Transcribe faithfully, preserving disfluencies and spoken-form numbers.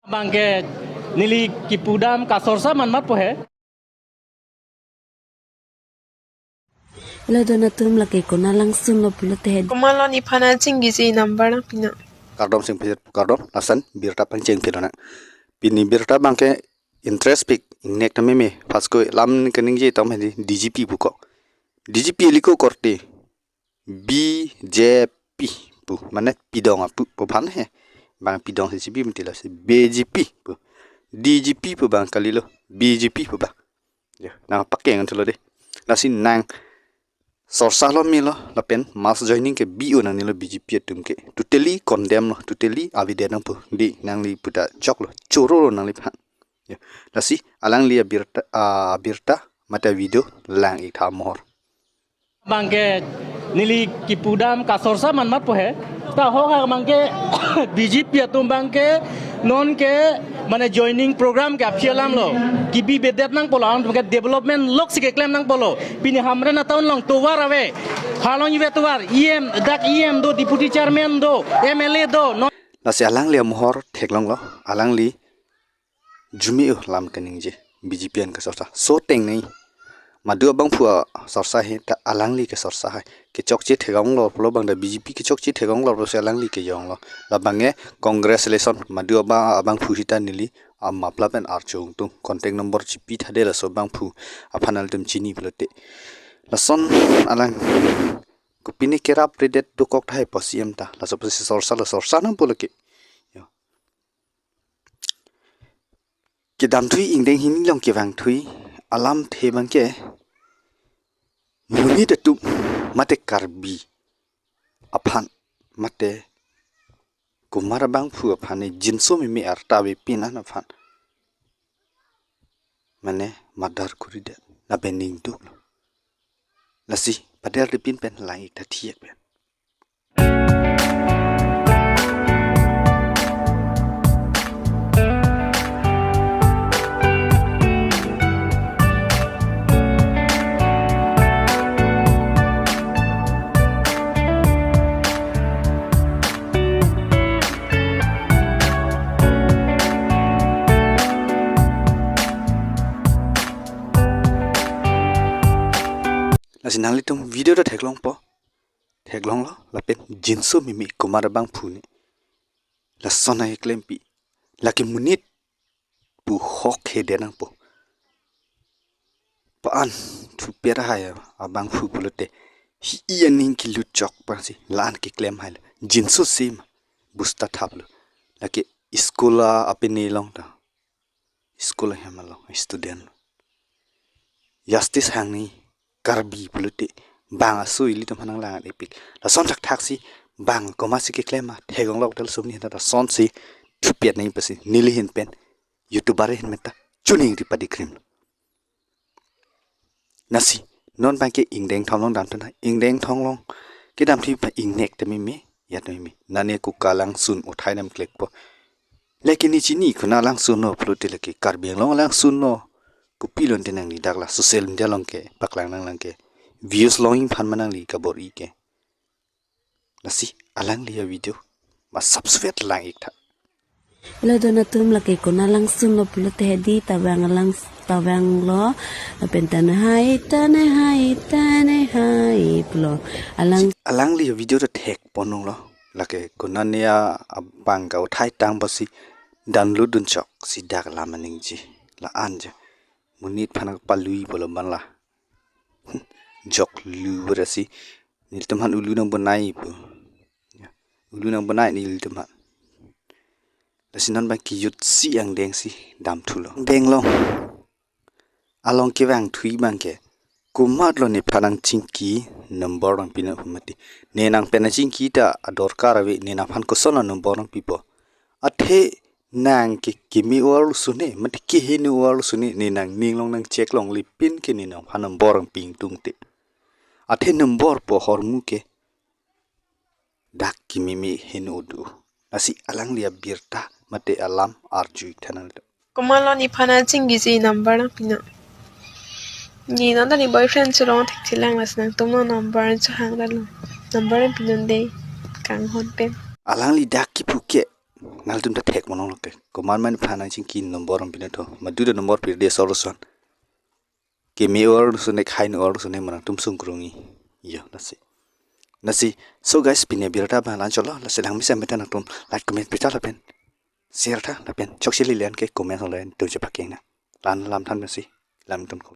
Bangke neli kipudam kasorsa manmat po he. Hello, don atum, lake konat langsun lo pulote he. Komatlo nephan achingkiji number nangpinon. Kardom singphi, kardom, lason birta pangcheng phi lonang. Pini birta bangke interest pik, ingnek ta meme, pas ko lam kaningje tame di D G P pu ko. D G P liko korte. B J P pu, mane pidong apu pu aphan he. Bang pidong si chibi mati, lasi B J P pu. D G P pu bang kalilo, B J P pu bang. Ya, nangpakeng thulo de. Lasi nang sorsa lo melo, lapen mass joining ke bi-o nangnelo B J P atum ke. Totally condemn lo, totally avedet nangpo. Di nangli puta choklo, chorolo nangliphan. Ya, lasi alangli abirta, ah, abirta mate video lang-ik tha mohor. Bangke neli kipudam kasorsa manmat po he. Ta ho ha bangke B J P atum bangke non ke mane joining program ke aphi alam lo. Kibibedet nangpo lo, atum ke development lok si keklem nangpo lo. Pini Hamren atown along tovar ave. Halong ive tovar, E M, dak E M do, deputy chairman do, M L A do. Non lasi alangli amohor theklonglo, alangli jumi-o lam kaningje, B J P an kasorsa. So teng nei. Madu abangphu asorsa he ta alangli kasorsa hai. Kechokche thek-onglo pulo bang ta B J P kechokche thek-onglo pulo si alangli kejonglo. Labang ke congratulation, madu abang, abangphu sita neli amapla pen archung tung. Contact number chipi thade, laso abangphu aphan nangtum chini pulote. Lason alang kopine kerap redet dokok thai po C M ta. Laso pusi sorsa lo, sorsa nangpo lake. Yo. Kedamthui ingdeng hini along kevangthui alamthe bangke monit atum mate Karbi aphan mate komat abangphu aphan ne jinso meme arta avepin an aphan mane murder kuridet lapen ningduk lo. Lasi padel ripin pen lang-ik tha thik pen. Lasi nanglitum video ta theklongpo. Theklonglo, lapen jinso meme komat abangphu ne. Lason ai klempi. Lake monit pu hok hede nangpo. Paan thupera hai abangphu pulote. Hi i aning kilut chok pasi. La-an keklem hai lo. Jinso same. Busta thaplo. Lake school a apene along ta. School ahem along student. Justice hangni Karbi pulote bang aso ilitum aphan nanglang-ik pik. Lason thakthak si bang komat si keklem ma theklonglo tel sumni heta lason si thupet nangji pusi neli ahin pen YouTuber ahin meta chuningri padikrim. Lasi non bangke ingdeng thong along damtha na, ingdeng thong along kedamthui pa ingnek ta meme, ya ta meme. Nane ko kalangsun uthai nam klekpo. Lake ne chini konat langsun lo pulote lake Karbi Anglong langsun lo. Kopilo ante nangli dak la social media along kepaklang nanglang ke. Views longji aphan ma nangli kabor-i ke. Lasi alangli avideo ma sapsvet lang-ik tha. Hello, don atum, lake konat langsun lo pulote hedi tabang lang tabang lo. Lapen tane hai, tane hai, tane hai pulo. Alang alangli avideo ta thek ponung lo. Lake konat ne abang kauthai tang pasi download dun chok si dak lam aningje. La-an je. Monit aphan palui pulo ban la. Jok lu berasi. Nelitum aphan ulu nangbonai pu. Ya. Ulu nangbonai nelitum aphan. Lasi non bang kejut si angdeng si damthulo. Deng long. Along kevangthui bangke. Komatlo nephan nangchingki number nangpinon pu mati. Ne nangpen nangchingki ta adorkar ave, ne nangphan koson number nangpipo. Athe nang ke kimi-o arloso ne, mate keheno arloso ne, ne nangning along nangcheck longle pin ke ne nangphan number nangpi ingtungte. Athe number pu ahormu ke dak kimeme heno do. Lasi alangli abirta mate alam arju-ik tha nangli. Komatlo nephan nangchingkiji number nangpinon. Ne non ta ne boyfriend cholong thekthelang, lasi nangtum non number chohang ra lo. Number nangpinon de. Kanghon pen. Alangli dak kipu ke nangtum ta thek mono lo ke. Komat ma nephan nangchingki number ampinot ho. Madu ta number pirdi asor son. Keme or sone khai no or sone mana tum sungkrung-i. Yo, lasi. Lasi. So guys, pine birta ba lan cholo. Lasi lang mesen beta nangtum like, comment, pita lapen share tha lapen chokche lilian ke comment online tum chepakeng na. Lan lam than mesi. Lam tun ko.